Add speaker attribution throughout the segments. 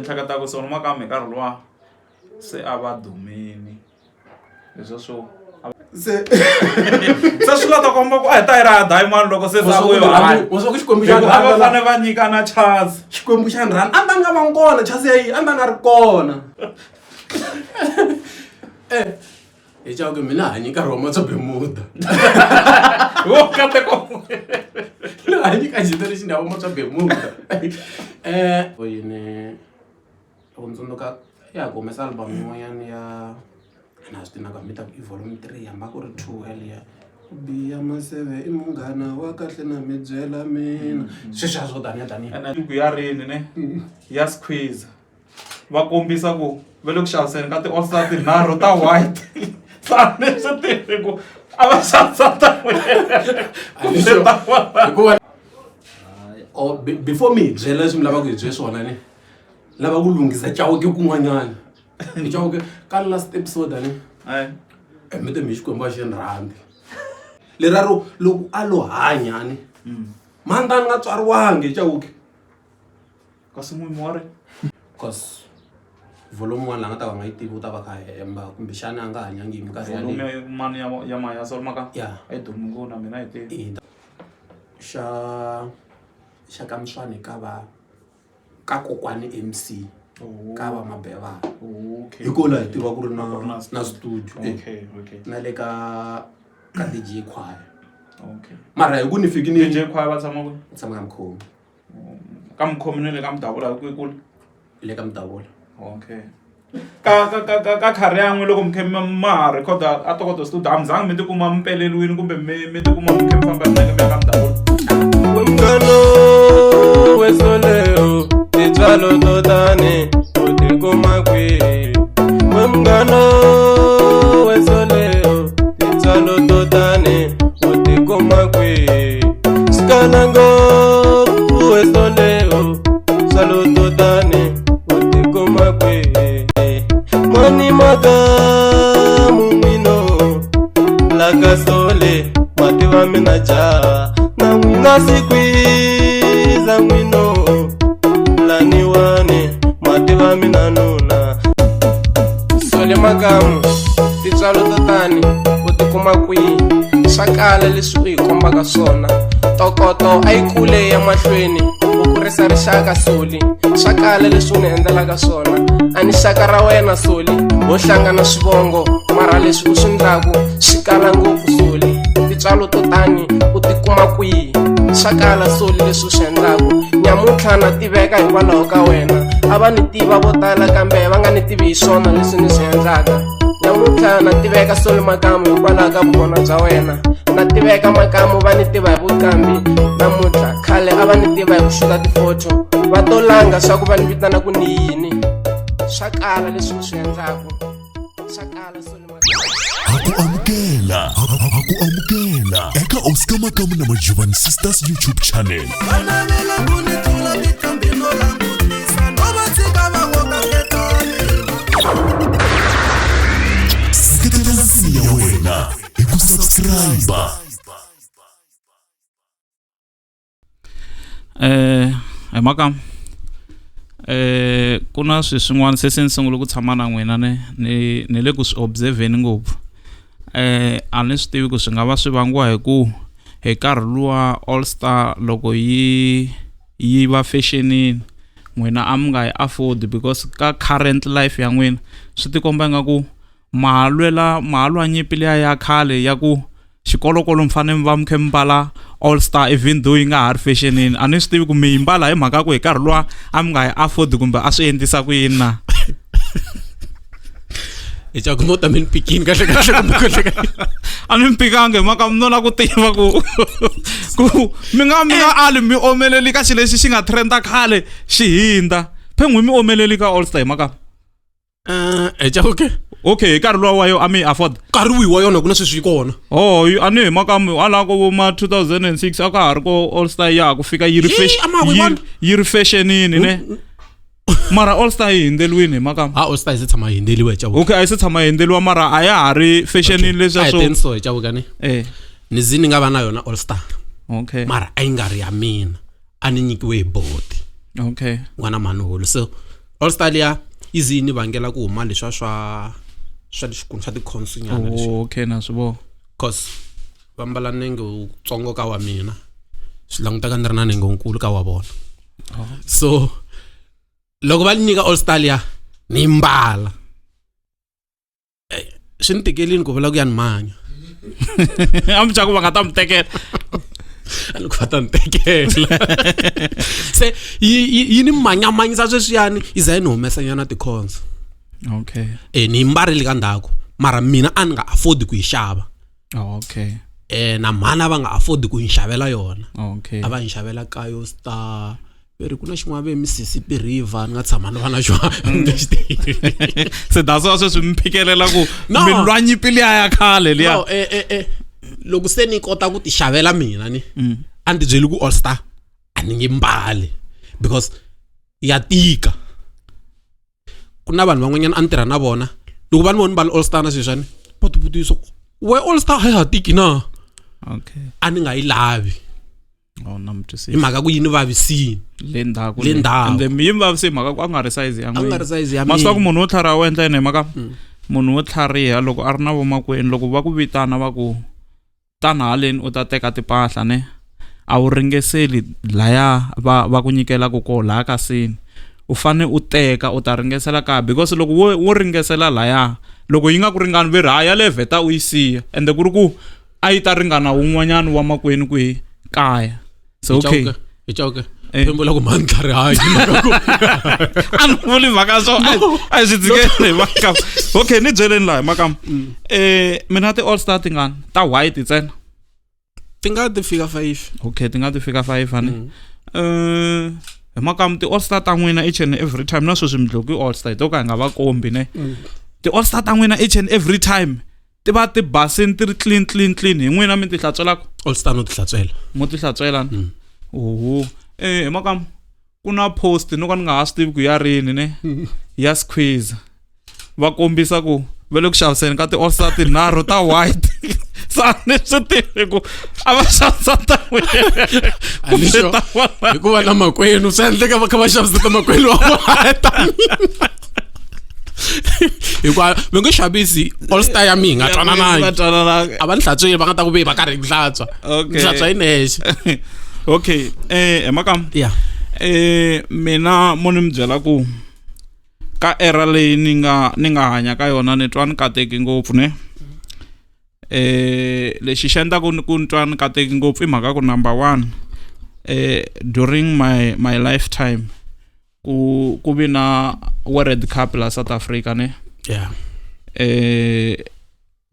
Speaker 1: Ni hleketa ku Solly Makamu hi nkarhi luwa se a va dumini leswiya swo
Speaker 2: se
Speaker 1: se swi la ta komba ku a hi ta yi ra diamond loko se za ku
Speaker 2: wa ku xikwembu xa
Speaker 1: a va fane va nyikana chance
Speaker 2: xikwembu xa ni rhandza a ni ta nga va kona chance ya yi a ni ta nga ri kona eh hi Chauke mina hanyi nkarhi wa Matswa Bermuda
Speaker 1: wo kateko
Speaker 2: ni hanyi ka generation ya vo Matswa Bermuda eh yini loko ni tsundzuka ya ha ku humesa album yin'wanyana ya a na ha swi tivi na ku hambi ta ku i volume 3 hambi a ku ri 2 yaliya ku biya maseve i munghana wa kahle na mi byela mina sweswiya swo taniya taniya
Speaker 1: ene ku ya rini ne ya squeeze va kombisa ku va le ku xaviseni ka ti-all star tinharhu ta white se a ni swi tivi ku a va xavisa ta
Speaker 2: hikuva oh, before mi hi byela leswi mi lavaka hi bye swona ni lava ku lunghisa Chauke kun'wanyana ni Chauke ka last episode ani mi te mi Xikwembu a xi ni rhandzi lera ro loko a lo hanya ni mhani ni nga tswariwangi Chauke
Speaker 1: kasi n'wini wa ri
Speaker 2: cause volume one la nga ta va nga yi tivi u ta va kha hemba kumbexana a nga hanyangi hi minkarhi
Speaker 1: yaleyo mani ya ya maya Solly Makamu
Speaker 2: ya
Speaker 1: a yi dumi ngopfu na mina yi tivi
Speaker 2: xa xa ka Mswane ka va ka kokwani MC ka va Mabevana
Speaker 1: okay
Speaker 2: hi kona hi tiva ku ri na na studio
Speaker 1: okay okay
Speaker 2: na le ka ka DJ Choir
Speaker 1: okay
Speaker 2: mara hi ku ni fiki ni
Speaker 1: DJ Choir va tshama kwihi
Speaker 2: tshama ka Mkhomi
Speaker 1: ka Mkhomi ni le ka Mudabula hi kwihi kule
Speaker 2: le ka Mudabula
Speaker 1: okay ka ka ka ka ka career ya n'wina loko mi kha ma ha record-a a Tokoto studio a mi zangi mi tikuma mi peleliwini kumbe mi mi tikuma mi kha mi famba hi milenge mi ya ka Mudabula
Speaker 3: Munghana wesoleo tintswalo to tani u tikuma kwihi we munghana wesoleo tintswalo to tani u tikuma kwihi swikala ngopfu wesoleo tintswalo to tani u tikuma kwihi mani makamu n'wino laka sole mativa mina jaha na n'wina sikwiza n'wino laniwani mativa mina nuna Solly Makamu tintswalo to tani u tikuma kwihi swa kala leswi u hi kombaka swona tokoto a yi kule ya mahlweni u kurisa rixaka Solly swa kala leswi u ni endlelaka swona a ni xaka ra wena Solly ho hlangana swivongo mara leswi u swi ndlaku swi kala ngopfu Solly tintswalo to tani u tikuma kwihi swa kala Solly leswi u swi endlaku nyamuntlha na tiveka hikwalaho ka wena a va ni tiva vo tala kambe va nga ni tivi hi swona leswi ni swi endlaka namuntlha na tiveka Solly Makamu hikwalaho ka vukona bya wena na tiveka Makamu va ni tiva hi vuqambi namuntlha khale a va ni tiva hi ku xuta tifoto va to langa swa ku va ni vitana ku ni yini swa kala leswi u swi endlaku swa kala Solly Makamu
Speaker 4: Ha ku amukela ha ku amukela eka Oscar Makamu na Majuvani Sisters YouTube channel.
Speaker 3: Va navela ku ni tlula tinqambi no langutisa no va tshika va koka ketani
Speaker 4: Seketela nsimu ya wena hi ku subscribe.
Speaker 1: Hi mhaka ku na swilo swin'wana se se ni sungule ku tshama na n'wina ni ni ni le ku swi observe-ni ngopfu a ni swi tivi ku swi nga va swi vangiwa hi ku hi nkarhi luwa all star loko yi yi va fexenini n'wina a mi nga yi afford because ka current life ya n'wina swi tikomba ingaku ma ha lwela ma ha lwa nyimpi liya ya khale ya ku xikolokolo mi fanele mi va mi kha mi mbala all star even though yi nga ha ri fexenini a ni swi tivi ku mi yi mbala hi mhaka ku hi nkarhi luwa a mi nga yi afford kumbe a swi endlisa ku yini na
Speaker 2: hi Chauke mo ta mi ni pikini kahle kahle kumbe kahle kahle
Speaker 1: a ni mi pikangi hi mhaka mi no la ku tiva ku ku mi nga mi nga ali mi omeleli ka xilo lexi xi nga trenda khale xi hindza phe n'wi mi omeleli ka all star hi mhaka
Speaker 2: Hi Chauke
Speaker 1: okay hi nkarhi luwa wa yo a mi yi afford
Speaker 2: nkarhi wihi wa yona ku na sweswi yi kona
Speaker 1: oh a ni hi mhaka mi ala ko vo ma 2006 a ka ha ri ko all star ya ha ku fika yi ri
Speaker 2: Yee,
Speaker 1: fashion
Speaker 2: a ma ha ku yi
Speaker 1: yi
Speaker 2: vona.
Speaker 1: yi ri fashionini ne mara all star yi hindzeliwini hi mhaka
Speaker 2: ha all star yi se tshama yi hindzeliwa hi Chauke
Speaker 1: okay a yi se tshama yi hindzeliwa mara a ya ha ri fashionini leswiya
Speaker 2: a hi
Speaker 1: swo
Speaker 2: teni so hi Chauke ni
Speaker 1: eh
Speaker 2: ni zi ni nga va na yona all star
Speaker 1: okay
Speaker 2: mara a yi nga ri ya mina a ni nyikiwe hi boti
Speaker 1: okay
Speaker 2: n'wana mhani holo so All Star liya yi zi yi ni vangela ku huma leswiya swa swa leswikulu swa tikhonsu nyana leswi
Speaker 1: Oh, okay na swi vona
Speaker 2: cause va mbala nenge wutsongo ka wa mina swi languteka ni ri na nenge wunkulu ka wa vona
Speaker 1: Oh.
Speaker 2: so loko va ni nyika all star liya ni yi mbala Eh, swi ni tikelini ku vula ku ya ni manya
Speaker 1: a mi ku va nga ta mi tekela
Speaker 2: a ni ku va ta ni tekela se yi ni manyamanyisa sweswiyani yi za yi ni humesa nyana tikhonso
Speaker 1: okay
Speaker 2: e ni yi mbarile ka ndzhaku mara mina a ni nga afford ku yi xava
Speaker 1: oh, okay
Speaker 2: eh na mhana va nga afford ku yi xavela yona
Speaker 1: okay
Speaker 2: a va yi xavela kayo star ve ri ku na xin'wana ve Mississippi River ni nga tshama ni va na xona ni nge xi tivi
Speaker 1: se that's why sweswi mi phikelela ku
Speaker 2: No.
Speaker 1: mi lwa nyimpi liya ya khale liya
Speaker 2: no eh loko se ni kota ku ti xavela mina ni a ni ti byeli ku all star a ni nge mbali because ya tika ku na vanhu van'wanyana a ni tirha na vona loko va ni voni mbali all star na sweswiwani va ti vutisa ku we all star a ya ha tiki na
Speaker 1: okay
Speaker 2: a ni nga yi lavi
Speaker 1: oh na mi
Speaker 2: hi
Speaker 1: twisisa
Speaker 2: mhaka ku yi ni vavisini
Speaker 1: le ndzhaku
Speaker 2: Le ndzhaku.
Speaker 1: ende mi yi mi vavise hi mhaka ku a nga ri size ya
Speaker 2: a nga ri
Speaker 1: n'wina
Speaker 2: size ya
Speaker 1: ma swi tiva ku
Speaker 2: mina
Speaker 1: munhu wo tlhariha u endla yini hi mhaka munhu wo tlhariha loko a ri na vomakwenu loko va ku vitana va ku tana haleni u ta teka timpahla ne a wu ringeseli laya va va ku nyikelaka koho laha ka sini u fane u teka u ta ringesela kaya because loko wo wo ringesela laya loko yi nga ku ringani ve ri ha yaleyo vheta u yi siya ende ku ri ku a yi ta ringana wun'wanyana wa makwenu kwihi kaya so okay
Speaker 2: hi chauke
Speaker 1: Eh.
Speaker 2: phembula ku mhani tlharihayi hi mhaka ku
Speaker 1: a ni vuli mhaka swo a hi swi tshikeni hi makamu okay ni byeleni laha hi makamu mina ti all star tingani ta white ntsena
Speaker 2: ti nga ti fika 5
Speaker 1: okay ti nga ti fika 5 ani hi makamu ti all star ta n'wina each and every time na sweswi midloko i all star hi to ka hi nga va kombi ne ti all star ta n'wina each and every time ti va ti basini ti ri clean clean clean hi n'wina mi ti hlantswelaka
Speaker 2: all star no ti hlantswela
Speaker 1: mo ti hlantswela ni oho hi makamu ku na post no ka ni nga ha swi tivi ku ya rini ne ya squeeze va kombisa ku va le ku xaviseni ka ti-all star tinharhu ta white se a ni swi tivi ku a va xavisa ta n'wina
Speaker 2: A ni
Speaker 1: kumbe
Speaker 2: sure.
Speaker 1: ta vona
Speaker 2: hikuva na makwenu swi endleka va kha va xavisa ta makwenu wa vona ta mina hikuva va nge xavisi all star ya mina
Speaker 1: Va
Speaker 2: twananangi
Speaker 1: twanananga.
Speaker 2: a va ni hlantsweli va nga ta ku ve va karhi ku hlantswa
Speaker 1: Okay.
Speaker 2: ni hlantswa hi nexe
Speaker 1: okay hi makamu
Speaker 2: ya
Speaker 1: mina mo ni mi byela ku ka era leyi ni nga ni nga hanya ka yona ni twa ni kateki ngopfu ne lexi xi endlaku ni ku ni twa ni kateki ngopfu i mhaka ku number one during my my lifetime ku ku vi na World Cup la South Africa ne
Speaker 2: ya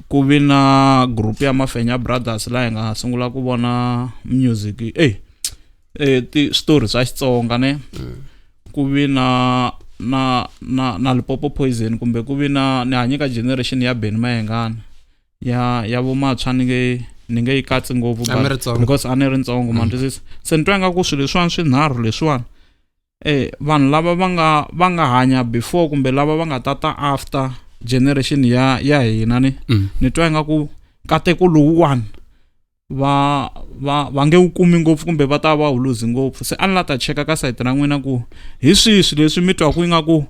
Speaker 1: ku vi na group ya Mafenya Brothers laha hi nga sungula ku vona music ti stories swa Xitsonga ne ku vi na na na na Limpopo Poison kumbe ku vi na ni hanye ka generation ya Benny Mayengani ya ya vomatshwa ni nge ni nge yi katsi ngopfu
Speaker 2: A mi
Speaker 1: but
Speaker 2: ri tsongo.
Speaker 1: because a ni ri ntsongo ma twisisa se ni twa ingaku swilo leswiwani swinharhu leswiwani vanhu lava va nga va nga hanya before kumbe lava va nga tata after generation ya ya hina ni ni twa ingaku nkateko lowuwani va va va nge wu kumi ngopfu kumbe va ta va wu luzi ngopfu se a ni la ta cheka ka sayiti ra n'wina ku hi swihi swilo leswi mi twaku ingaku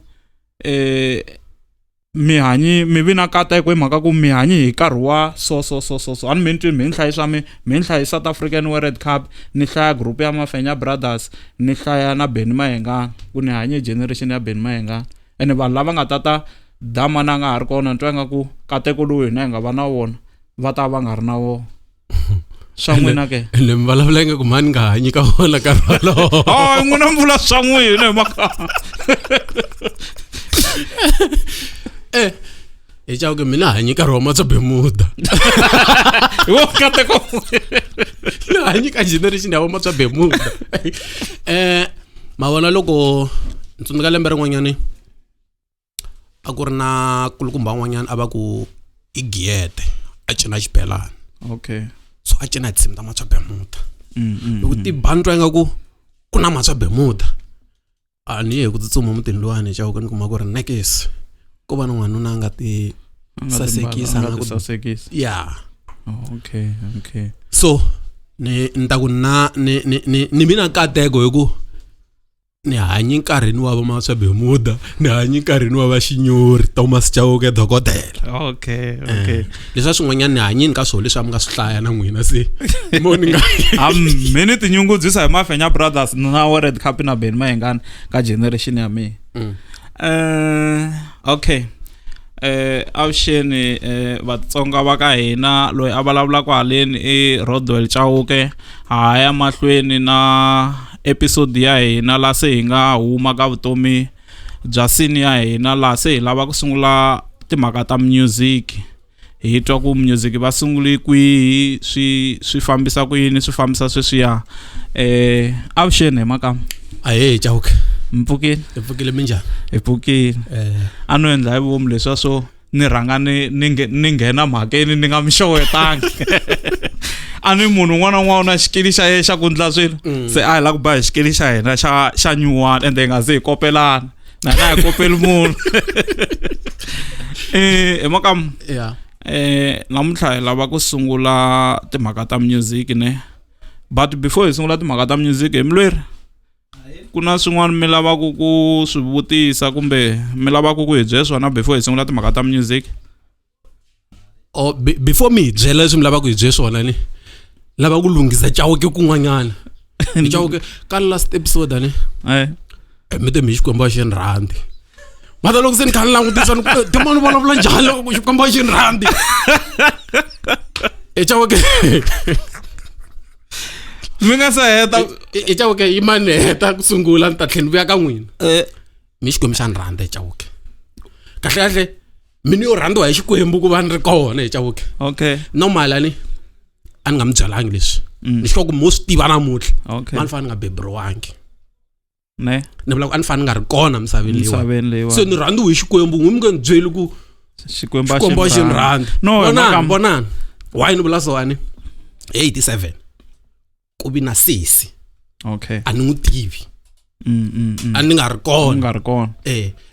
Speaker 1: mi hanyi mi vi na nkateko hi mhaka ku mi hanyi hi nkarhi wa so so so so so a ni mi ni twi mi ni hlayi swa mi mi ni hlayi South African World Cup ni hlaya group ya Mafenya Brothers ni hlaya na Benny Mayengani ku ni hanye generation ya Benny Mayengani ene vanhu lava nga tata dama na nga ha ri kona ni twa ingaku nkateko lowu hina hi nga va na wona va ta va nga ri na wona swa n'wina ke
Speaker 2: ende mi vulavula ingaku mhani nga hanyi ka wona nkarhi wolowo
Speaker 1: hayi n'wina mi vula swa n'wina hi mhaka
Speaker 2: hi chauke mina hanyi nkarhi wa Matswa Bermuda
Speaker 1: hi wo nkateko
Speaker 2: ni hanyi ka generation ya vo Matswa Bermuda ma vona loko ni tsundzuka lembe rin'wanyani a ku ri na kulukumba un'wanyana a va ku i giyete a cina xibelani
Speaker 1: okay
Speaker 2: so a cina hi tinsimu ta Matswa Bermuda loko ti ba ni twa ingaku ku na Matswa Bermuda a ni ye hi ku tsutsuma mutini luwani chauke ni kuma ku ri nekesi ko va na n'wanuna a nga ti Sasekisa
Speaker 1: a nga
Speaker 2: na
Speaker 1: ti
Speaker 2: ku-
Speaker 1: sasekisa
Speaker 2: ya
Speaker 1: Oh, okay okay
Speaker 2: so ni ni ta ku na ni ni ni ni mi na nkateko hi ku Ni hanyi nkarhini wa va Bermuda, ni hanyi nkarhini wa va Xinyori, Thomas Chauke dokodela.
Speaker 1: Okay, okay.
Speaker 2: Leswiya swin'wanyana ni hanyini ka swona leswi a mi nga swi hlaya na n'wina se mo ni nga
Speaker 1: me ni tinyungubyisa hi Mafenya Brothers na wa Red Cup na Benny Mayengani ka generation ya mina. Okay. Avuxeni Vatsonga va ka hina loyi a vulavulaka haleni i Rodwell Chauke ha ya mahlweni na episode ya hina la se hi nga huma ka vutomi bya scene ya hina laha se hi lava ku sungula timhaka ta music hi twa ku music va sungule kwihi swi swi fambisa ku yini swi fambisa sweswiya avuxeni hi makamu.
Speaker 2: Ahee Chauke.
Speaker 1: Mpfukile.
Speaker 2: Hi pfukile minjhani?
Speaker 1: Hi pfukile. A no endla hi vomu leswiya swo ni rhanga ni ni ni nghena mhakeni ni nga mi xewetanga. A ni munhu un'wana na un'wana u na xikili xa yena xa ku endla swilo se a hi lava ku ba hi xikili xa hina xa xa nyuwani ende hi nga ze hi kopelana na hina hi kopeli munhu. Hi makamu namuntlha hi lava ku sungula timhaka ta music ne but before hi sungula timhaka ta music hi mulweri ku na swin'wana mi lavaka ku swi vutisa kumbe mi lavaka ku hi byela swona before hi sungula timhaka ta music?
Speaker 2: Oh, before mi hi byela leswi mi lavaka ku hi byela swona ni lava ku lunghisa Chauke kun'wanyana. Chauke ka last episode ani mi te mi Xikwembu a xi ni rhandzi. Mara loko se ni kha ni langutisa ni ku timani vulavula njhani loko Xikwembu a xi ni rhandzi? Chauke
Speaker 1: mi nga se heta
Speaker 2: Chauke yima ni heta ku sungula ni ta tlhela ni vuya ka n'wina. Mi Xikwembu xa ni rhandza Chauke. Kahle kahle mina yo rhandziwa hi Xikwembu ku va ni ri kona hi Chauke.
Speaker 1: Okay.
Speaker 2: Normal ani a ni nga mi byalangi leswi. Ni sure ku mo swi tiva namuntlha.
Speaker 1: Okay.
Speaker 2: Ma ni fanele ni nga beburiwangi.
Speaker 1: Ne.
Speaker 2: Ni vula ku a ni fanele ni nga ri kona misaveni leyiwani.
Speaker 1: Misaveni leyiwani.
Speaker 2: Se ni rhandziwe hi Xikwembu n'wi mi nge ni byeli ku
Speaker 1: Xikwembu a
Speaker 2: Xikwembu a xi ni rhandzi.
Speaker 1: No,
Speaker 2: Vonani, vonani. Why ni vula so ani? Hi 87 ku vi na sesi.
Speaker 1: Okay.
Speaker 2: A ni n'wi tivi. A ni nga ri kona.
Speaker 1: Nga ri kona.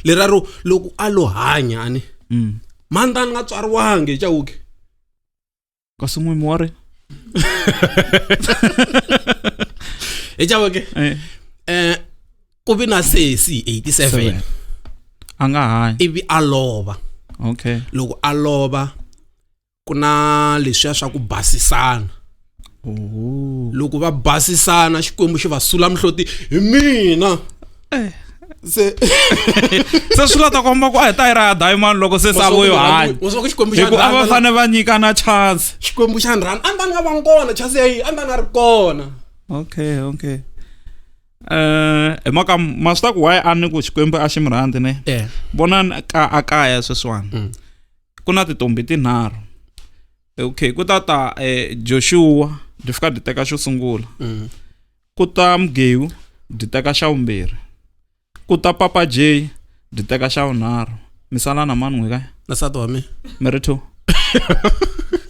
Speaker 2: Lera ro loko a lo hanya ani. Manda ni nga tswariwangi Chauke.
Speaker 1: Kasi n'wi wa ri?
Speaker 2: Hi Chauke. Ku vi na sesi 87.
Speaker 1: A nga hanyi.
Speaker 2: Ivi a lova.
Speaker 1: Okay.
Speaker 2: Loko a lova ku na leswiya swa ku basisana. Loko va basisana Xikwembu xi va sula mihloti hi mina. Se
Speaker 1: se swi la ta komba ku a hi ta yi ra diamond loko se savo yo hanya.
Speaker 2: Xikwembu
Speaker 1: xa a va fanele va nyikana chance.
Speaker 2: Xikwembu xa ni rhandza. A ni ta ni nga va kona chance ya yi a ni ta nga ri kona.
Speaker 1: Okay, okay. Hi mhaka ma swi ta ku why a ni ku Xikwembu a xi mi rhandzi ne? Vona ka a kaya sweswiwani. Ku na tintombi tinharhu. Okay, ku ta ta Joshua byi fika byi teka xo sungula. Ku ta Mgewu byi teka xa vumbirhi. Ku ta Papa J byi teka xa vunharhu. Mi sala na mani n'wi kaya?
Speaker 2: Na nsati wa mina.
Speaker 1: Mi ri two.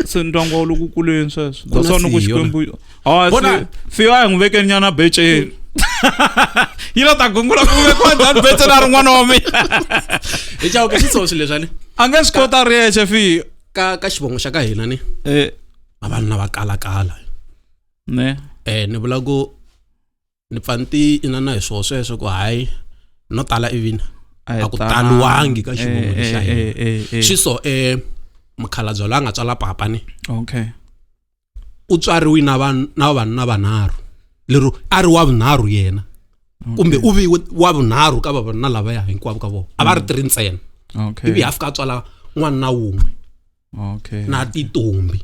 Speaker 1: Se ndyangu wu le ku kuleni sweswo. That's why ni ku Xikwembu. Ah, Fiyo a hi n'wi vekeni nyana beceni. Yi lo ta gungula ku vekiwa njhani beceni a ri n'wana wa mina.
Speaker 2: Hi Chauke xi so swilo leswi ani.
Speaker 1: A nge swi kota ri yexe Fiyo.
Speaker 2: Ka ka xivongo xa ka hina ni. Vavanuna va kalakala.
Speaker 1: Ne.
Speaker 2: Ni vula ku ni pfa ni ti inana hi swoho sweswo ku hayi no tala even a ku taliwangi ka xivongo lexi xa hina. Swi so mukhalabye loyi a nga tswala papa ni.
Speaker 1: Okay.
Speaker 2: U tswariwe na na vavanuna vanharhu. Lero a ri wa vunharhu yena. Kumbe u vi wa vunharhu ka vavanuna lavaya hinkwavo ka vona. A va ri 3 ntsena.
Speaker 1: Okay.
Speaker 2: Ivi a fika a tswala n'wana wun'we.
Speaker 1: Okay.
Speaker 2: Na tintombi.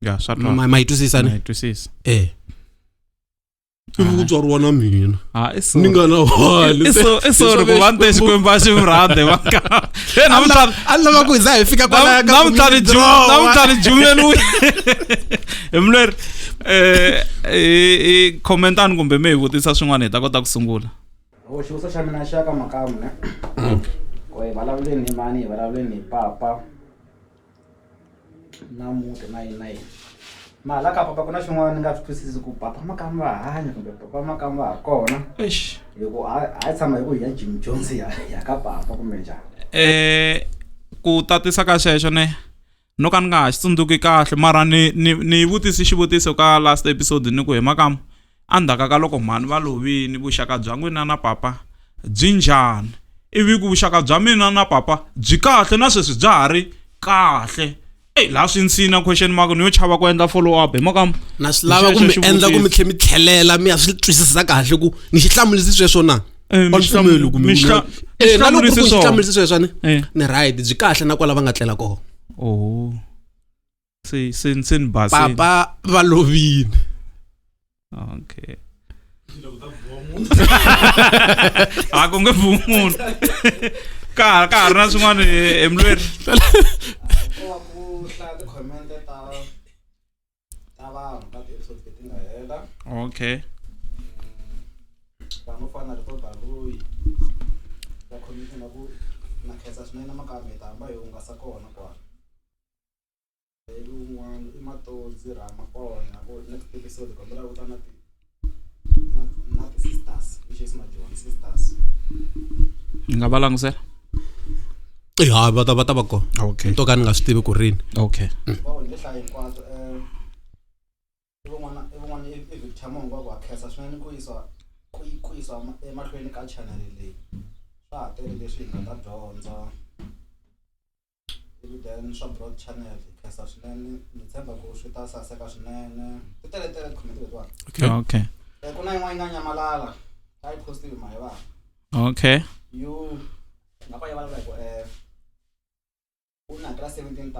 Speaker 1: Ya, swa twala.
Speaker 2: Ma yi twisisa ni?
Speaker 1: Ma yi twisisa.
Speaker 2: Ivi ku tswariwa na mina.
Speaker 1: Ah, i sorry.
Speaker 2: Ni nga na wani.
Speaker 1: I sorry ku va ni te Xikwembu a xi mi rhandzi va ka. He, namuntlha
Speaker 2: A ni lava ku hi za hi fika kwalaya ka
Speaker 1: namuntlha ni
Speaker 2: draw.
Speaker 1: Namuntlha ni jumeni wi. Hi mulweri, i commentani kumbe mi hi vutisa swin'wana hi ta kota ku sungula.
Speaker 5: O xivutiso xa mina xa ka makamu ne. Ku hi vulavuleni hi mani, hi vulavuleni hi papa na muti na yini na yini. Mara la ka papa ku na xin'wana ni nga swi twisisi ku papa Makamu va hanya kumbe papa Makamu va ha kona.
Speaker 1: Eish.
Speaker 5: Hi ku a hi tshama hi ku hi ya Jim Jones ya ya ka papa kumbe njhani.
Speaker 1: Ku tatisa ka xexo ne no ka ni nga ha xi tsundzuki kahle mara ni ni ni yi vutisi xivutiso ka last episode ni ku hi Makamu. Endzhaku ka loko mhani va lovini vuxaka bya n'wina na papa byi njhani? Ivi ku vuxaka bya mina na papa byi kahle na sweswi bya ha ri kahle. Eyi laha swi nsina question mark ni yo chava ku endla follow up hi mhaka
Speaker 2: na swi lava ku mi endla ku mi tlhe mi tlhelela mi ya swi twisisa kahle ku ni xi hlamulisi sweswo na
Speaker 1: Eh, mi
Speaker 2: A ni pfumeli ku mi
Speaker 1: mi
Speaker 2: vula- Eh, na loko ku ri ku ni xi
Speaker 1: hlamulisi
Speaker 2: hlamulisi sweswo ni
Speaker 1: Eh.
Speaker 2: ni right byi kahle na kwala va nga tlela kona
Speaker 1: Oh. Se se se ni basile.
Speaker 2: Papa va lovile.
Speaker 1: Okay. A ku nge vuyi munhu. Ka ha ri na swin'wana emulweni.
Speaker 5: Ko va ku hlaya ti-comment ta vanhu ka ti-episode leti nga hela.
Speaker 1: Okay.
Speaker 5: Vanhu vo fana na Rito Baloyi va comment na ku na khensa swinene makambe hi ta hamba hi hungasa kona kwala. Ivi wun'wana i Matodzi Ramakonya ku next episode hi kombela u ta na ti na ti-sisters which is Majiwani sisters.
Speaker 1: Ni nga va langusela?
Speaker 2: Ya va ta va kona.
Speaker 1: Okay.
Speaker 2: To ka ni nga swi tivi ku rini.
Speaker 1: Okay.
Speaker 5: Hinkwavo ni nge hlayi hinkwato i van'wana i van'wana i Victor Mongo wa ku ha khensa swinene ku yisa ku yisa emahlweni ka channel leyi swa ha tele leswi hi nga ta dyondza. Ivi then swa broad channel hi khensa swinene ni tshemba ku swi ta saseka swinene ti tele tele ti-comment letiwani.
Speaker 2: Okay.
Speaker 1: Okay.
Speaker 5: Ku na yin'wana yi nga nyamalala a yi postiwi mhayi vanhu.
Speaker 1: Okay.
Speaker 5: You nga va yi vulavula hi ku u ni hakela 17,000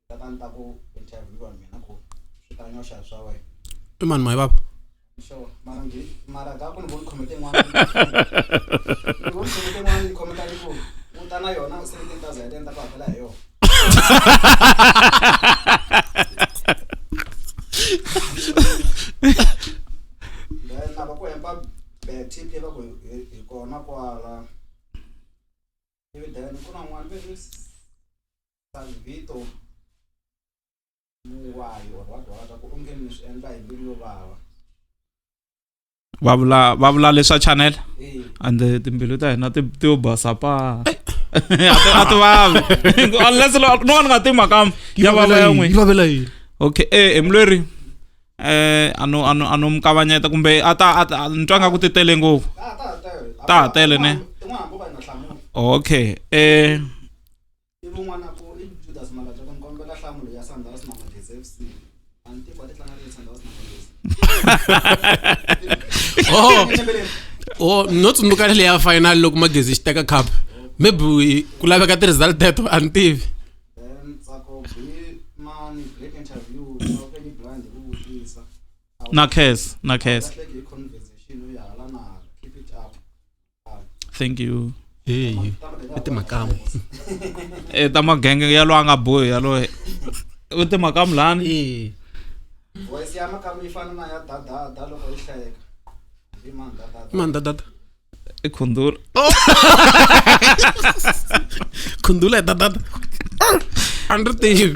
Speaker 5: ta ta ni ta ku interview mina ku swi ta nyoxa swa wena.
Speaker 2: I mani mhayi bava?
Speaker 5: Sure mara ngi mara ka ku ni voni comment yin'wana ni voni comment yin'wana yi comment yi ku u ta na yona 17,000 ya ni ta ku hakela hi yona. Then na va ku hemba TP va ku hi kona kwala ivi then ku na un'wana ve ri Salvito Muwayo or what what ku onge ni swi endla hi mbilu yo vava.
Speaker 1: Va vula leswa channel
Speaker 5: Eh.
Speaker 1: and timbilu ta hina ti yo basa pa. A ti vavi. Unless no one nga ti mhaka ya vava ya n'wina.
Speaker 2: Yi vavela yini?
Speaker 1: Okay, emulweri ano ano mi kavanyeta kumbe a ta ni twa nga ku ti tele ngopfu.
Speaker 5: Ta ta tele.
Speaker 1: Ta ha tele ne?
Speaker 5: Tin'wana hambi va yi nga hlamuli.
Speaker 1: Okay.
Speaker 5: Ivi un'wana ku i Judas Malaja ku ni kombela nhlamulo ya Sundowns na Magezi FC. A ni tivi ku va ti tlanga rini Sundowns na Magezi.
Speaker 2: Oh, no tsundzuka leya final loko Magezi xi teka cup. Maybe ku laveka ti-result teto a ni tivi.
Speaker 5: Then Tsako B man great interview Chauke blind hi ku vutisa.
Speaker 1: Na case, na case.
Speaker 5: Kahleki hi conversation yo hala na hala. Keep it up.
Speaker 1: Thank you.
Speaker 2: Hey, i timakamu.
Speaker 1: Ta magenge yalo a nga bohi yalo. U timakamu lani.
Speaker 2: Eh.
Speaker 5: Voice ya Makamu yi fana na ya dadada loko yi hleka. I mani dadada?
Speaker 2: Mani dadada?
Speaker 1: I Khundula.
Speaker 2: Khundula hi dadada. A ni ri tivi.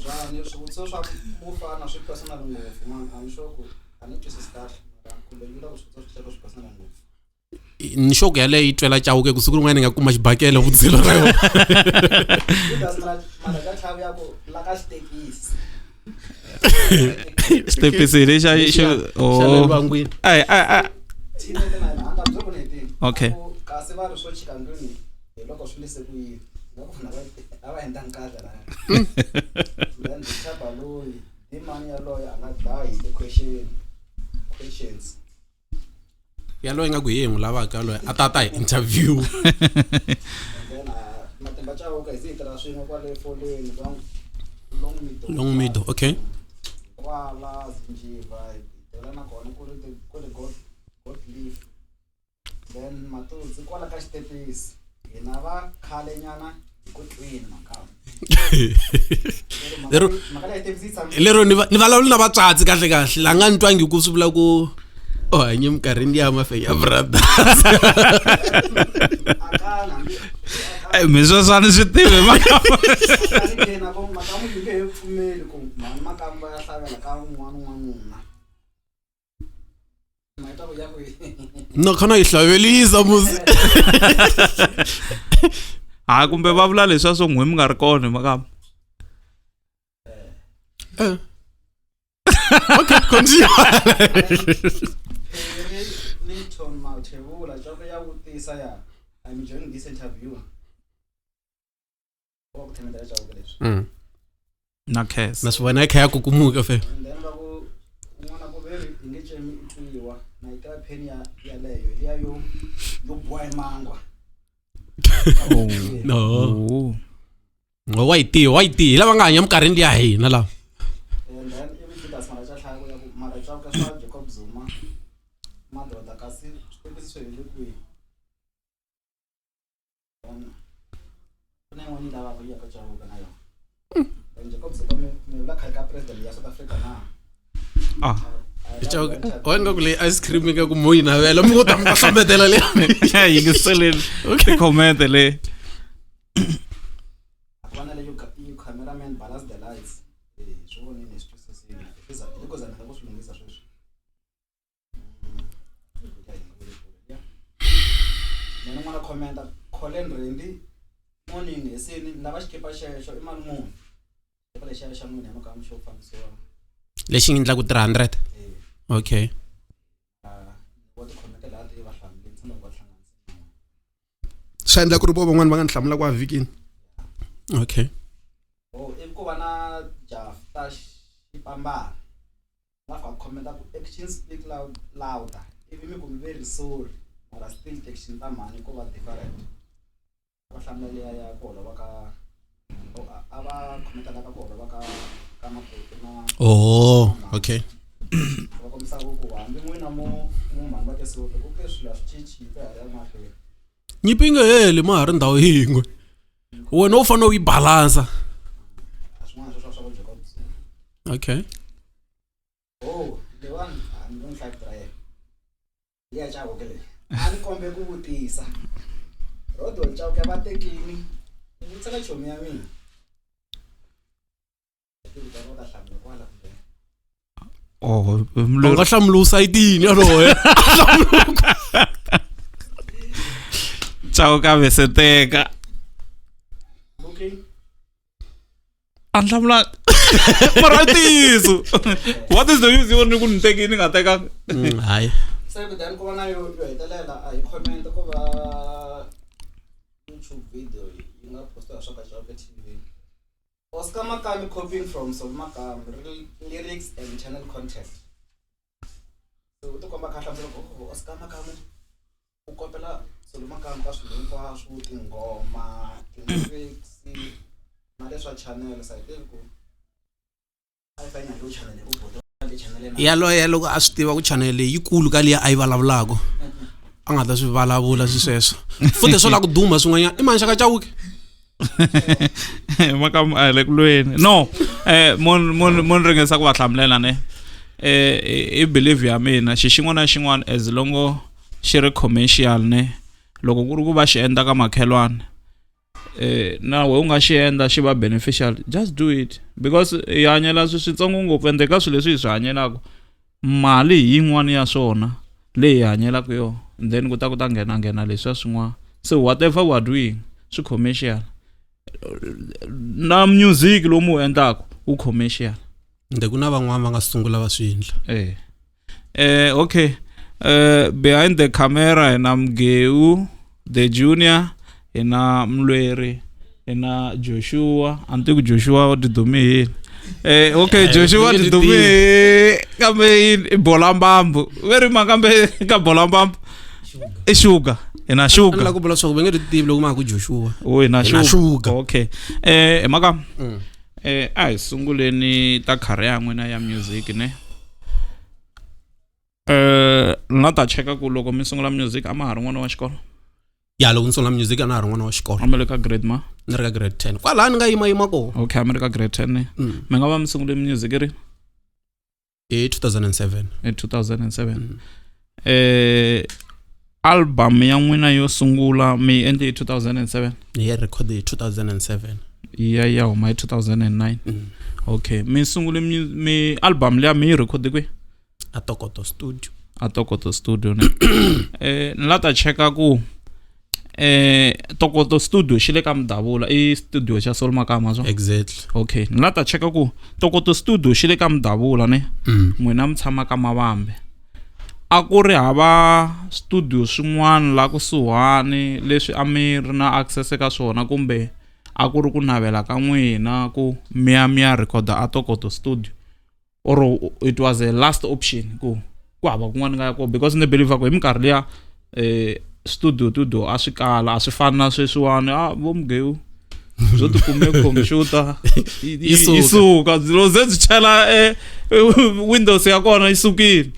Speaker 5: Tekani swivutiso swa mufana swi personal ngopfu man a ni sure ku a ni twisisi kahle mara kumbe yi vula ku swivutiso swi hleka swi personal ngopfu.
Speaker 2: Ni sure ku yaleyo yi twela Chauke ku siku rin'wana ni nga kuma xibakele vudzilo ra yona.
Speaker 5: Judas Malaja tlhavu ya ku la ka xitekisi.
Speaker 1: Xitepisi lexa
Speaker 2: Xa le
Speaker 1: oh.
Speaker 2: lwangwini.
Speaker 1: Ai ai ai.
Speaker 5: Team na hina a ni ta byela ku ni hetile.
Speaker 1: Okay.
Speaker 5: Ku kasi va ri swo chika ndlwini hi loko swi lise ku yini. Nga ku vanhu a va endlangi kahle laya. Then Richard Baloyi i mani yaloye a nga dlayi hi ti-question questions.
Speaker 2: Yaloye nga ku hi yena n'wi lavaka yaloye a ta ta hi interview.
Speaker 5: And then Matimba Chauke hi ze hi tirha swin'we kwale foleni long long middle.
Speaker 2: Long middle, okay.
Speaker 5: Kwala Zinjiva hi tirhela na kona ku ri ku ri God God leaf. Then Matudzi kwala ka xitepisi hina va khale nyana hi ku twini makamu.
Speaker 2: Lero
Speaker 5: Mhaka leyi xitepisi yi tshame
Speaker 2: lero ni vulavula na vatswatsi kahle kahle la nga ni twangi ku swi vula ku u hanye minkarhini ya Mafenya Brothers.
Speaker 5: akana hambi
Speaker 1: Eh, mi sweswo a ni swi tivi makamu.
Speaker 5: akani na ku makamu yi nge he pfumeli ku mhani makamu va ya hlavela ka un'wana n'wanuna. Mhaka ku ya ku
Speaker 2: No khona yi hlavelisa musi.
Speaker 1: Ha kumbe va vula leswa swo n'we mi nga ri kona makamu.
Speaker 2: Eh. Okay, continue.
Speaker 5: Perry Linton Mathebula Chauke ya vutisa ya I'm enjoying this interview. Wa ku themendela Chauke leswi.
Speaker 1: Na khensa.
Speaker 2: Na swi vona yi kha ya kukumuka fe.
Speaker 5: And then va ku un'wana ku veri hi nge cemi i twiwa na yi tiva pheni ya yaleyo liya yo yo boha hi mangwa.
Speaker 1: Oh.
Speaker 2: No.
Speaker 1: Oh.
Speaker 2: Wa yi tiva, wa yi tiva. Hi lava nga hanya minkarhini liya hina lava.
Speaker 5: And then ivi Judas Mara hlaya ku ya ku mara Chauke swa Jacob Zuma madoda kasi switepisi swi hele kwihi. Then ku na yin'wana yi lavaka yi ya ka Chauke na yona. Then Jacob Zuma mi mi vula khale ka president ya South Africa na.
Speaker 1: Ah.
Speaker 2: Chauke, wa nga ku leyi ice cream nga ku mo yi navela mi ngo ta mi ta hlambetela leyi.
Speaker 1: Yingiseleni ti-comment le.
Speaker 5: A ku va na leyo you cameraman balance the lights. Eh, swi vonile swi twisisile. Swi za hi ku zamela ku swi lunghisa sweswi. Then un'wana commenta Colin Randy morning heseni ni lava xikipa xexo i mali muni. Xikipa lexiya xa n'wina hi makamu xo fambisiwa.
Speaker 2: Lexi nga endlaku 300.
Speaker 5: Eh,
Speaker 2: Okay.
Speaker 5: wa ti-comment laha ti va hlamuleni tshemba ku va hlanganisile.
Speaker 3: Swi endla ku ri vo van'wani va nga ni hlamula kwa vhikini.
Speaker 2: Okay.
Speaker 5: Oh, ivi ku va na Jafta Xipambana. Va fika commenta ku actions speak loud louder. Ivi mi ku mi very sorry. Mara still action ta mhani ko va different. Va hlamula liya ya ku holova ka oh, a va commenta la ka ku holova ka ka makoti na
Speaker 2: Oh, okay.
Speaker 5: va kombisa ku ku hambi n'wina mo mo mhani va tisoti ku ke swilo a swi cinci yi ta ya mahlweni.
Speaker 2: Nyimpi yi nge heli ma ha ri ndhawu yin'we. Wena u fanele u yi balansa.
Speaker 5: A swin'wana sweswo swa ku Jacob Zuma.
Speaker 2: Okay.
Speaker 5: Oh, leyiwani a ni n'wi hlayi ra yena. Liya Chauke leyi. A ni kombe ku vutisa. Rodwell Chauke va tekini. Ni vutisela chomi ya mina. Ti ta va ta hlamula kwala kumbe.
Speaker 1: Oh,
Speaker 2: U nga hlamula u sayitini yaloye.
Speaker 1: Chauke a veseteka.
Speaker 5: Okay.
Speaker 1: A ni hlamula mara i ntiyiso. What is the use yo ni ku ni tekini ni nga tekanga?
Speaker 2: Hayi.
Speaker 5: Se ku then ku va na yo yo hetelela a hi comment ku va YouTube video yi nga postiwa swa ka Chauke TV. Oscar Makami copying from Solly Makami lyrics and channel content. So u tikomba kha hlamusela ku oh, Oscar Makami u kopela Solly Makami ka swilo hinkwaswo tinghoma, ti-lyrics na leswa channel so I think ku a yi fanele yi channel hi ku boti le channel na
Speaker 2: Yaloye loko a swi tiva ku channel leyi yikulu ka liya a yi vulavulaka. A nga ta swi vulavula swi sweswo. Futhi swo la ku duma swin'wanyana. I mani xaka Chauke?
Speaker 1: Makamu a hi le ku lweni. No, mun mun mun ringesa ku va hlamulela ne. I belief ya mina xi xin'wana na xin'wana as long xi ri commercial ne. Loko ku ri ku va xi endla ka makhelwani na we u nga xi endla xi va beneficial, just do it because hi hanyela swilo switsongo ngopfu ende ka swilo leswi hi swi hanyelaka mali hi yin'wana ya swona leyi hi hanyelaka yona and then ku ta ku ta nghena nghena leswiya swin'wana. So whatever we are doing swi commercial na music lomu wu endlaka wu commercial.
Speaker 2: Ende ku na van'wana va nga sungula va swi endla.
Speaker 1: Okay. Behind the camera hi na Mgeu the Junior, hi na Mlweri, hi na Joshua. A ni tivi ku Joshua u tidume hi yini. Okay, Joshua
Speaker 2: ni nge
Speaker 1: tidume hi kambe yini? I bola mbambu. Ve ri ma kambe ka bola mbambu. I Sugar. Hi na
Speaker 2: A ni
Speaker 1: Sugar.
Speaker 2: lava ku vula swa ku va nge ti tivi loko ma ha ku Joshua.
Speaker 1: Oh, hi na
Speaker 2: Hi na
Speaker 1: Sugar.
Speaker 2: Sugar.
Speaker 1: Okay. Hi maka. A hi sunguleni ta career ya n'wina ya music ne. Na ta cheka ku loko mi sungula music a ma ha ri n'wana wa xikolo?
Speaker 2: Ya, loko ni sungula music a na ha ri n'wana wa xikolo.
Speaker 1: A mi le ka grade ma?
Speaker 2: Ni ri ka grade 10. Kwalaha ni nga yima yima kona.
Speaker 1: Okay, a mi ri ka grade 10 ne. Mi nga va mi sungule music ri?
Speaker 2: Hi 2007.
Speaker 1: Hi 2007. Album ya n'wina yo sungula mi yi endle hi 2007?
Speaker 2: Ni yi record hi 2007.
Speaker 1: Ya, ya huma hi 2009. Okay, mi sungule mi album liya mi yi record kwihi?
Speaker 2: A Tokoto Studio.
Speaker 1: A Tokoto Studio ne. Ni la ta cheka ku Tokoto Studio xi le ka Mudavula i studio xa Sol Makama swo
Speaker 2: Exactly.
Speaker 1: Okay, ni la ta cheka ku Tokoto Studio xi le ka Mudavula ne. N'wina mi tshama ka Mavambe, a ku ri hava studio swin'wana la kusuhani leswi a mi ri na access eka swona, kumbe a ku ri ku navela ka n'wina ku mi ya mi ya recorda a Tokoto Studio, or it was a last option ku ku hava kun'wana nga ya kona? Because ni believe ku hi minkarhi liya studio studio a swi kala, a swi fani na sweswiwani. A vo mugewu byo tikume computer
Speaker 2: Yi suka.
Speaker 1: Yi suka loko ze byi chela Windows ya kona yi sukile.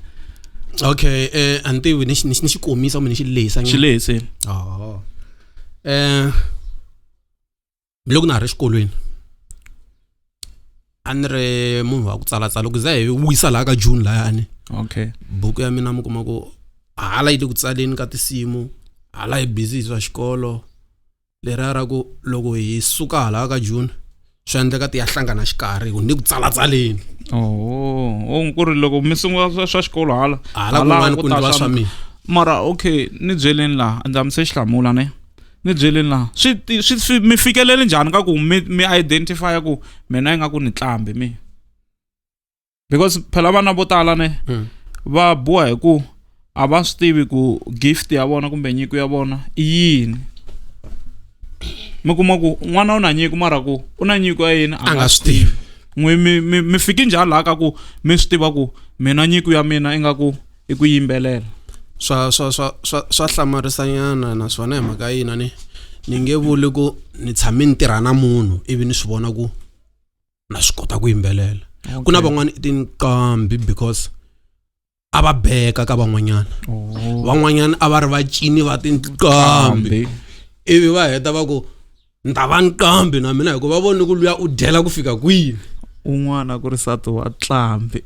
Speaker 2: Okay, a ni tivi ni xi komisa kumbe ni xi lehisa nyana.
Speaker 1: Xi lehiseni.
Speaker 2: Oh. Loko na ha ri xikolweni a ni ri munhu wa ku tsalatsala, loko za hi wisa laha ka June lahayani. Buku ya mina mi kuma ku hala yi le ku tsaleni ka tinsimu, hala hi busy hi swa xikolo. Leriya ra ku loko hi suka hala ka June swi endleka ti ya hlangana xikarhi ku ni ku tsalatsaleni.
Speaker 1: Oh, ku ri loko mi sungula swa xikolo hala
Speaker 2: hala kun'wana ku
Speaker 1: ta
Speaker 2: endliwa swa mina.
Speaker 1: Mara okay, ni byeleni laha ndza mi se xi hlamula ne, ni byeleni laha swi mi fikeleli njhani ka ku mi identify ku mina yi nga ku ni tlambi mi, because phela vana vo tala ne va boha hi ku a va swi tivi ku gift ya vona kumbe nyiko ya vona i yini. Mi kuma ku n'wana u na nyiko, mara ku u na nyiko ya yini
Speaker 2: a nga swi tivi.
Speaker 1: N'wi mi fiki njhani laha ka ku mi swi tiva ku mina nyiko ya mina ingaku i ku yimbelela?
Speaker 2: Swa hlamarisanyana naswona hi mhaka yina ni nge vuli ku ni tshame ni tirha na munhu ivi ni swi vona ku na swi kota ku yimbelela. Ku na van'wani i tinqambi because a va beka ka van'wanyana. Van'wanyana a va ri vacini va tinqambi ivi va heta va ku ni ta va nqambi na mina, hikuva va vone ku luya u dyela ku fika kwini.
Speaker 1: Un'wana ku ri nsati wa tlambi,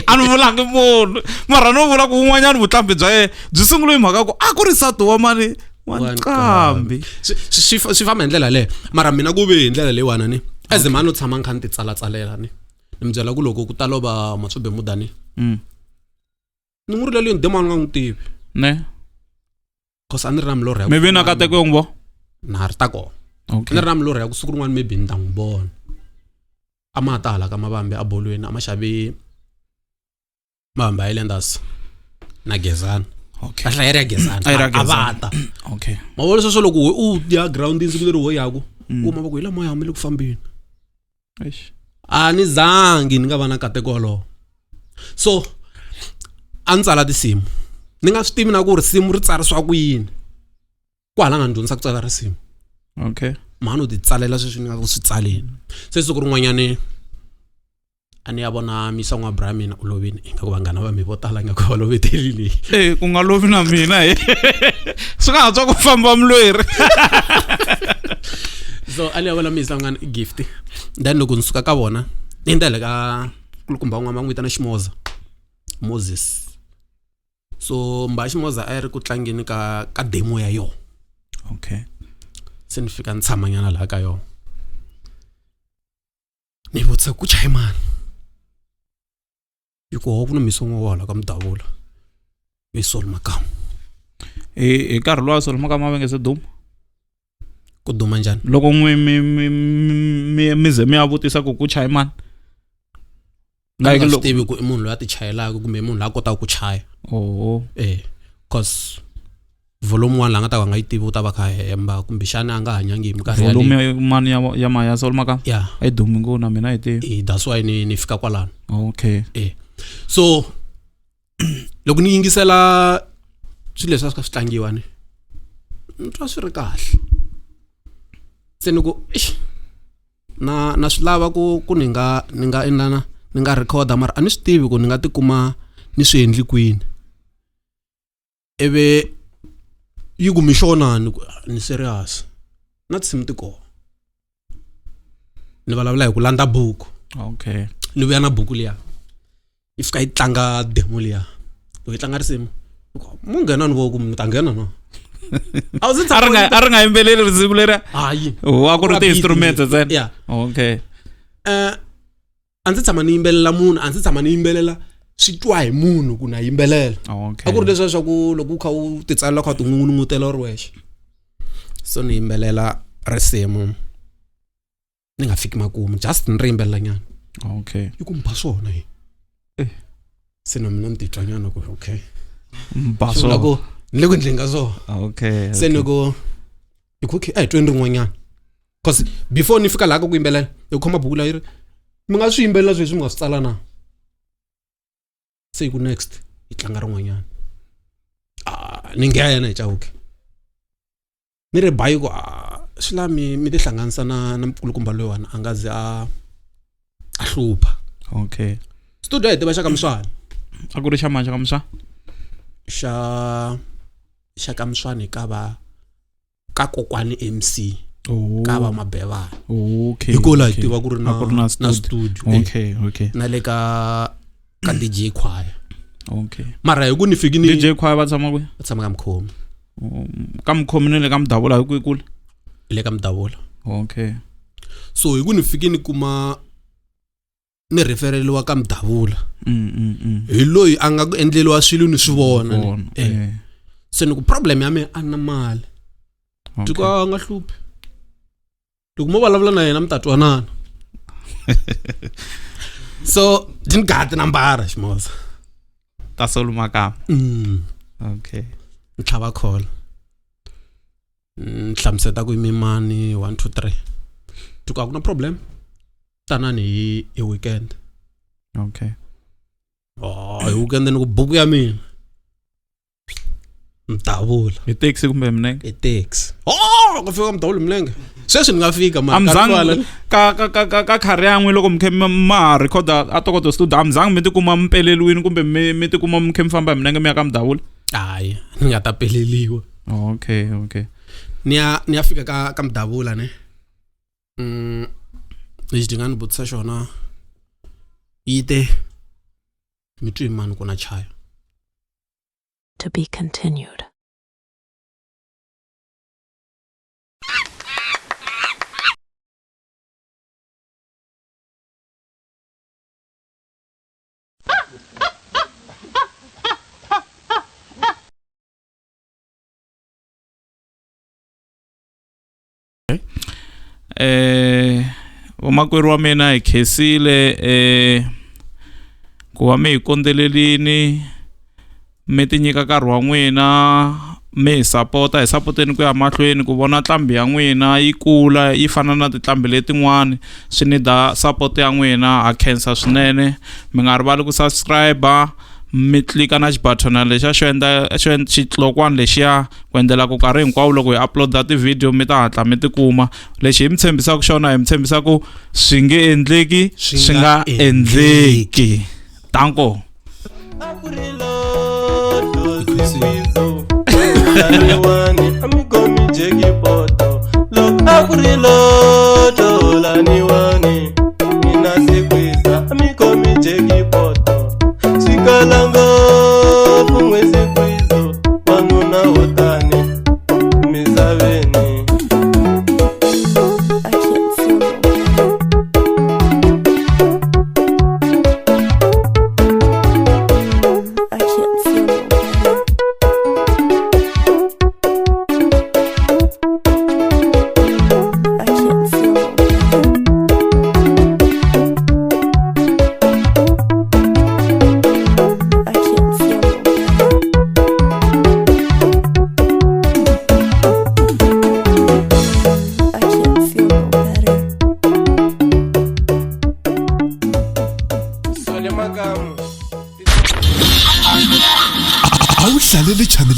Speaker 1: a ni vulangi munhu, mara no vula ku un'wanyana vutlambhi bya yena byi sungule hi mhaka ku a ku ri nsati wa mani wa nqambi.
Speaker 2: Swi famba hi ndlela yaleyo, mara mina ku ve hi ndlela leyiwani ni as mhani u tshama ni kha ni ti tsalatsalela ni mi byela ku loko ku ta lova Matsho Bemuda ni ni n'wi rilelini demo a ni nga n'wi tivi
Speaker 1: ne
Speaker 2: cause a ni ri na milorho ya ku
Speaker 1: Mi vi na kateko yo n'wi vona?
Speaker 2: Na ha ri ta kona. A ni ri na milorho ya ku siku rin'wana maybe ni ta n'wi vona. A ma ha ta hala ka Mavambi a bolweni, a ma xave Mavambi Islanders na Gezana. Kahle a yi ri ya Gezana.
Speaker 1: A yi ri ya
Speaker 2: A va
Speaker 1: Gezana.
Speaker 2: ta.
Speaker 1: Okay.
Speaker 2: Ma vona sweswo loko u ya groundini siku leri wo yaku, u kuma va ku hi lama ya mi le ku fambeni.
Speaker 1: Eish.
Speaker 2: A ni zangi ni nga va na nkateko wolowo. So a ni tsala tinsimu ni nga swi tivi na ku risimu ri tsarisiwa ku yini. Ku hala nga ni dyondzisa ku tsala risimu. Mhani u ti tsalela sweswi ni nga ku swi tsaleni. Se siku rin'wanyani a ni ya vona misa n'wa bra mina u lovini, ingaku vanghana va mi vo tala ingaku va lovetelile.
Speaker 1: Ku nga lovi na mina he. Swi nga ha tswa ku famba mulweri.
Speaker 2: So a ni ya vona misa n'wana i gift. Then loko ni suka ka vona ni ndza le ka kulukumba un'wana va n'wi vitana Ximoza, Moses. So mba Ximoza a yi ri ku tlangeni ka demo ya yona. Se ni fika ni tshama nyana laha ka yona. Ni vutisa ku chaye mani. Hi ku ho ku na misi wun'we wa hala ka Mudavula. I Sol Makamu.
Speaker 1: Hi nkarhi luwa Sol Makamu a va nge se duma?
Speaker 2: Ku duma njhani?
Speaker 1: Loko n'wi mi ze mi ya vutisa ku ku chaye mani?
Speaker 2: Nga swi tivi ku i munhu loyi a ti chayelaka kumbe i munhu loyi a kotaka ku chaya. Cause volume 1 la nga ta va nga yi tivi u ta va kha hemba kumbexana a nga hanyangi hi minkarhi ya
Speaker 1: Volume
Speaker 2: leyo.
Speaker 1: ya mani ya maya Sol Makamu?
Speaker 2: Yeah.
Speaker 1: A yi dumi ngopfu na mina yi tivi.
Speaker 2: That's why ni fika kwalano. So loko ni yingisela swilo leswi a swi kha swi tlangiwa ni twa swi ri kahle. Se ni ku eish, na swi lava ku ni nga, ni nga endlana, ni nga record-a mara a ni swi tivi ku ni nga tikuma ni swi endli kwini. Ivi yi ku mixona ni ku ni serious na tinsimu ti kona. Ni vulavula hi ku landza buku. Ni vuya na buku liya. Yi fika yi tlanga demo liya. Loko yi tlanga risimu, mo nghena ni vo ku mi ta nghena na? A wu se
Speaker 1: A ri nga, a ri nga yimbeleli risimu leriya?
Speaker 2: Hayi.
Speaker 1: Oh, a ku ri
Speaker 2: Ku ri
Speaker 1: ti-instruments
Speaker 2: beat.
Speaker 1: ntsena?
Speaker 2: Yeah. A ndzi tshama ni yimbelela munhu, a ndzi tshama ni yimbelela swi twa hi munhu ku na yimbelela.
Speaker 1: Okay.
Speaker 2: A ku ri leswiya swa ku loko u kha u ti tsalela u kha u tin'ungun'utela u ri wexe. So ni yimbelela risimu ni nga fiki makumu just ni ri yimbelela nyana.
Speaker 1: Okay.
Speaker 2: Yi ku mpha swona yi.
Speaker 1: Eh.
Speaker 2: Se na mina ni titwa nyana ku okay.
Speaker 1: Mpha
Speaker 2: Swi vula
Speaker 1: swona.
Speaker 2: ku ni le ku endleni ka swona.
Speaker 1: Okay.
Speaker 2: Se ni ku hi ku okay a hi tweni rin'wanyana. Cause before ni fika laha ka ku yimbelela hi khoma buku leyi yi ri mi nga swi yimbelela sweswi mi nga swi tsala na. Se yi ku next yi tlanga rin'wanyana. Ah ni nghena hi Chauke. Ni ri bayi ku ah swi la mi mi tihlanganisa na na mukulukumba loyiwani a nga ze a a hlupha.
Speaker 1: Okay.
Speaker 2: Studio a hi tiva xa ka Mswani.
Speaker 1: A ku ri xa mani xa ka Mswani?
Speaker 2: Xa xa ka Mswani ka va ka kokwani MC.
Speaker 1: Oh.
Speaker 2: Ka va Mabevana.
Speaker 1: Okay.
Speaker 2: Hi ko laha hi
Speaker 1: okay.
Speaker 2: tiva ku ri na
Speaker 1: A ku ri na
Speaker 2: na
Speaker 1: studio.
Speaker 2: studio.
Speaker 1: Okay, okay.
Speaker 2: Na le ka ka DJ Choir.
Speaker 1: Okay.
Speaker 2: Mara hi ku ni fiki ni
Speaker 1: DJ Choir va tshama kwihi?
Speaker 2: Va tshama ka Mkhomi.
Speaker 1: Ka Mkhomi ni le ka Mdavula hi kwihi kule?
Speaker 2: Le ka Mdavula.
Speaker 1: Okay.
Speaker 2: So hi ku ni fiki ni kuma ni refereliwa ka Mdavula. Hi loyi a nga ku endleliwa swilo ni swi vona.
Speaker 1: Vona,
Speaker 2: Eh. Se ni ku problem ya mina a ni na mali.
Speaker 1: Okay.
Speaker 2: Tiko a nga hluphi. Loko mo vulavula na yena mi ta twanana. So di ni gati nambara ximosa.
Speaker 1: Ta Solo Makama. Okay.
Speaker 2: Ni tlhava call. Ni hlamuseta ku i mani 1 2 3. Tiko a ku na problem. Tanani hi weekend.
Speaker 1: Okay.
Speaker 2: Oh, hi weekend ni ku buku ya mina. Mdavula.
Speaker 1: Hi taxi kumbe milenge?
Speaker 2: Hi taxi. Oh, ku fika Mdavula milenge. Sweswi ni nga fika mara.
Speaker 1: A mi zangi ka ka ka ka ka khari ya n'wi loko mi khe ma ha record-a a Tokoto studio, a mi zangi mi tikuma mi peleliwini kumbe mi tikuma mi khe mi famba hi milenge mi ya ka Mdavula?
Speaker 2: Hayi, ni nga ta peleliwa.
Speaker 1: Okay, okay.
Speaker 2: Ni ya fika ka Mdavula ne. Lexi ni nga ni vutisa xona yi te mi twi mani ku na chaya.
Speaker 6: To be continued.
Speaker 1: Vamakwerhu wa mina hi khensile ku va mi hi kondzelelini mi ti nyika nkarhi wa n'wina mi hi sapota, hi sapoteni ku ya mahlweni ku vona nqambi ya n'wina yi kula yi fana na tinqambi letin'wani swi ni da support ya n'wina. Ha khensa swinene, mi nga rivali ku subscribe mi tlika na xibathona lexiya xo endla xo xitlokwana lexiya ku endlela ku nkarhi hinkwawo loko hi upload-a ti-video mi ta hatla mi tikuma. Lexi hi mi tshembisaka xona, hi mi tshembisa ku swi nge endleki swi nga endleki. Danko.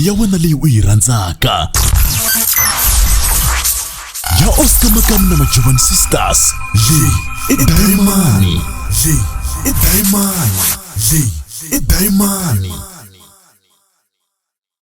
Speaker 4: Ya wena leyi u yi rhandzaka ya Oscar Makamu na Majovani Sisters. Leyi i Diamond, leyi i Diamond, leyi i Diamond.